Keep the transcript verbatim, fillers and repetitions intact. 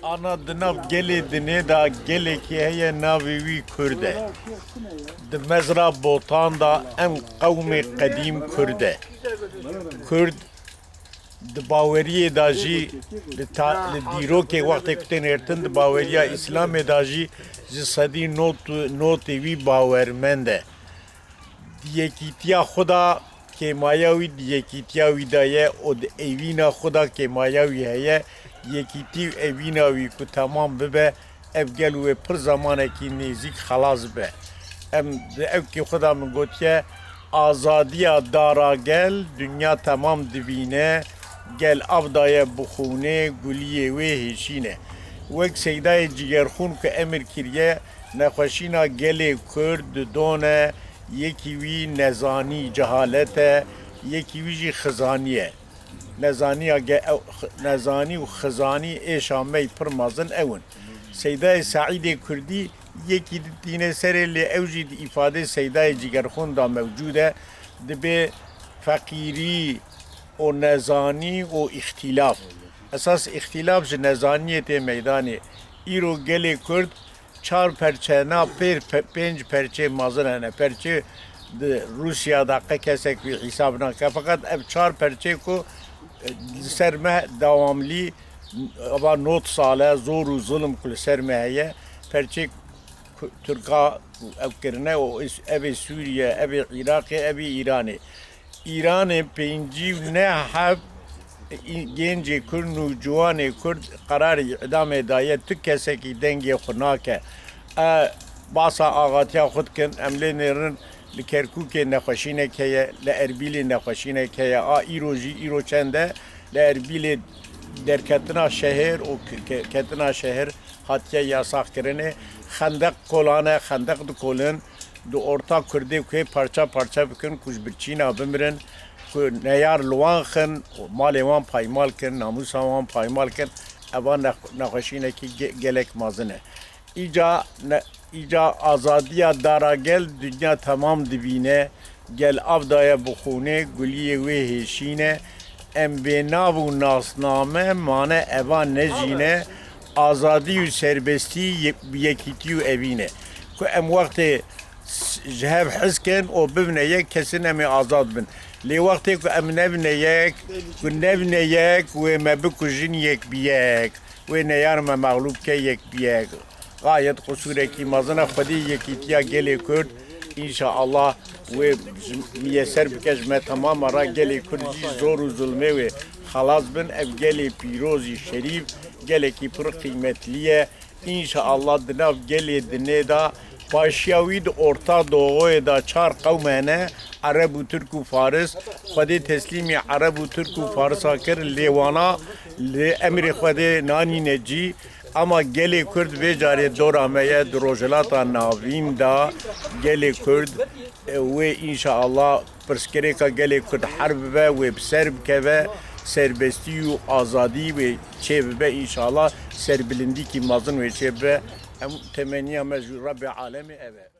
Ana di nav gelê dinê de gelekî heye navê wî Kurd e. Di mezra Botan de em qewmê qedîm Kurd e. Kurd di baweriyê de jî li ta-, li dîrokê wextê ku tên hêrtin di baweriya Îslamê de jî ji sedî not, notê wî bawermend e. Di yekîtiya xwe de kêmaya wî di yekîtiya wî de ye û di evîna xwe de kêmaya wî heye. Yekîtî û evîna wî ku temam bibe, ev gel wê pir zemanekî nêzîk xelas bibe. Em di ewkê xwe de min gotiye, azadiya dara gel dinya temam dibîne, gel av daye bi xûnê, guliyê wê hêşîne. Wek Seydayê Cigerxûn ku emir kiriye, nexweşîna gelê Kurd di don e, yekî wî nezanî, cehalet e, yekî wî jî xizanî ye. Nezaniya ge-, ew, x-, nezanî û xizanî êşa me yî pir mezin ew in. Seydayê Seîdê Kurdî yekî di tîne serê lê ew jî di îfadê Seydayê Cigerxûn de mewcûd e, dibê feqîrî û nezanî û îxtîlaf. Esas îxtîlaf ji nezaniyê tê meydanê. Îro gelê Kurd çar perçe na pêr pe-, pênc perçê mezin hene. Perçê di Rûsya de qe kesek wî hîsab nake. Feqet ev çar perçê ku, e, li ser me dewamlî ava not sal e, zor û zulm ku li ser me heye, perçê ku Tirka ev kirine û is-, ev ê Sûriye, ev ê Iraqê, ev ê Îranê. Îranê pêncî û neh heb î-, gencê Kurd û ciwanê Kurd qerarê îdamê daye, tu kesekî dengê xwe nake. E, basa axatiya xwe dikin, em lê nêrin li Kerkûkê nexweşînek heye, li Erbîlê nexweşînek heye. A îro jî, îro çend e, li Erbîlê derketina şehir û ke-, ke-, ketina şehir hatiye yasakkirinê. Xendeq kolane, xendeq dikolin. Di orta Kurdê ku hê parça parça bikin, ku ji birçîna bimirin, ku neyar li wan xin, malê wan paymal kin, namûsa wan paymal kin, eva nex-, nexweşînekî ge-, gelek mezin e. Îca ne-, îca azadiya dara gel dinya temam dibîne, gel av daye bi xûnê, guliyê wê hêşîne, em bê nav û nasname mane eva nejîne, azadî û serbestî ye-, yekîtî û evîn e. Ku em wextê s-, ji hev hez kin û bibine yek, kesin em ê azad bin. Lê wextê ku em nebine yek, ku nebine yek, wê me bikujin yek bi yek. Wê neyar me mexlûb ke yek bi yek. Gayet qusûrekî mezin e. Xwedî yekîtiya gelê Kurd, înşaallah, wê ji, miyeser bike ji me temama re, gelê Kurd jî zor û zulmê wê xelas bin. Ev gelê pîrozî şerîf, gelekî pir qîmetlî ye. Înşaallah di nav gelê dinê de, paşiya wî di Orta Doğuyê de çar qewm hene, Ereb û Tirk û Faris. Xwedê teslîmî Ereb û Tirk û Farisa kir, lê wana li emrê Xwedê nanîne cî. Ama gelê Kurd vê carê dora me ye, di Rojhilata Navîn de gelê Kurd, e, wê înşaallah pirsgirêka gelê Kurd her bibe, wê bi ser bikeve, serbestî û azadî wê çê bibe înşallah, serbilindîkî mezin wê çê bibe. Em temeniya me ji Rebbê alemê ev e.